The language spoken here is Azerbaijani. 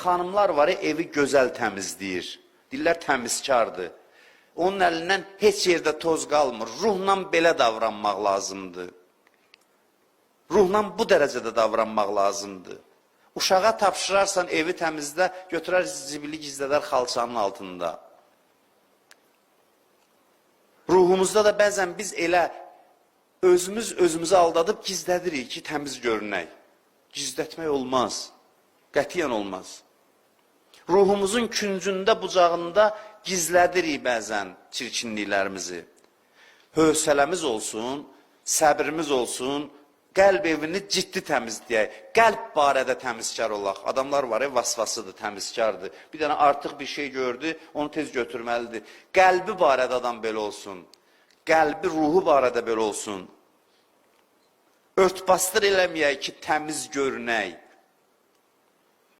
Xanımlar var, evi gözəl təmizləyir. Dillər təmizkardır. Onun əlindən heç yerdə toz qalmır. Ruhla belə davranmaq lazımdır. Ruhla bu dərəcədə davranmaq lazımdır. Uşağa tapşırarsan evi təmizlə, götürər zibili gizlədər xalçanın altında. Ruhumuzda da bəzən biz elə özümüz özümüzü aldadıb gizlədirik ki, təmiz görünək. Gizlətmək olmaz. Qətiyyən olmaz. Ruhumuzun küncündə, bucağında gizlədirik bəzən çirkinliklərimizi. Hövsələmiz olsun, səbrimiz olsun, qəlb evini ciddi təmizləyək. Qəlb barədə təmizkar olaq. Adamlar var, vasvasıdır, təmizkardır. Bir dənə artıq bir şey gördü, onu tez götürməlidir. Qəlbi barədə adam belə olsun. Qəlbi, ruhu barədə belə olsun. Örtbasdır eləməyək ki, təmiz görünək.